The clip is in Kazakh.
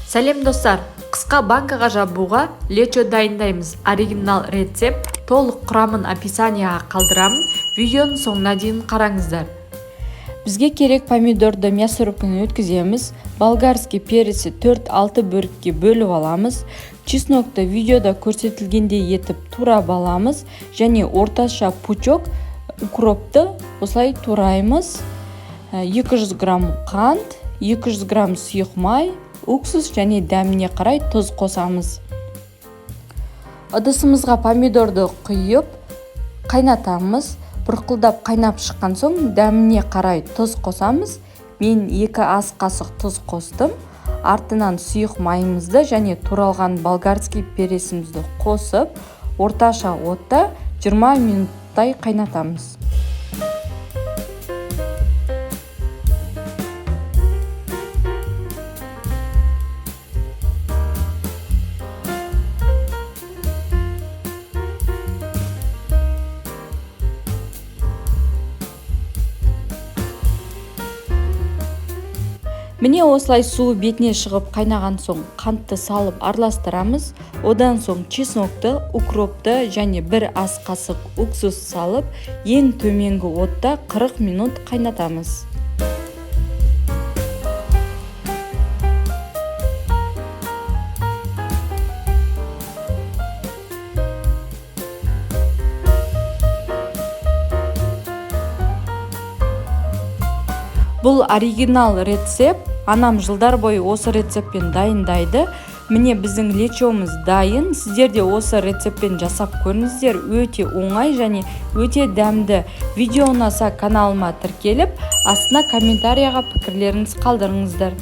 Сәлем, достар! Қысқа банкаға жабуға лечо дайындаймыз. Оригинал рецепт, толық құрамын описанияға қалдырамын. Видеоның соңына дейін қараңыздар. Бізге керек помидорды мясорубкадан өткіземіз. Болгарский перецті 4-6 бөлікке бөліп аламыз. Чеснокты видеода көрсетілгендей етіп турап аламыз және орташа пучок укропты осылай тураймыз. 200 грамм қант, 200 грамм сұйық май, уксус және дәміне қарай тұз қосамыз. Ыдысымызға помидорды құйып қайнатамыз. Бұрқылдап қайнап шыққан соң дәміне қарай тұз қосамыз. Мен 2 ас қасық тұз қостым. Артынан сұйық майымызды және туралған болгарский пересімізді қосып, орташа отта 20 минуттай қайнатамыз. Міне, осылай суы бетіне шығып қайнаған соң қантты салып араластырамыз. Одан соң чеснокты, укропты және 1 ас қасық уксус салып, ең төменгі отта 40 минут қайнатамыз. Бұл оригинал рецепт. Анам жылдар бойы осы рецептпен дайындайды. Міне, біздің лечомыз дайын. Сіздер де осы рецептпен жасап көріңіздер. Өте оңай және өте дәмді. Видео ұнаса, каналыма тіркеліп, астына комментарияға пікірлеріңіз қалдырыңыздар.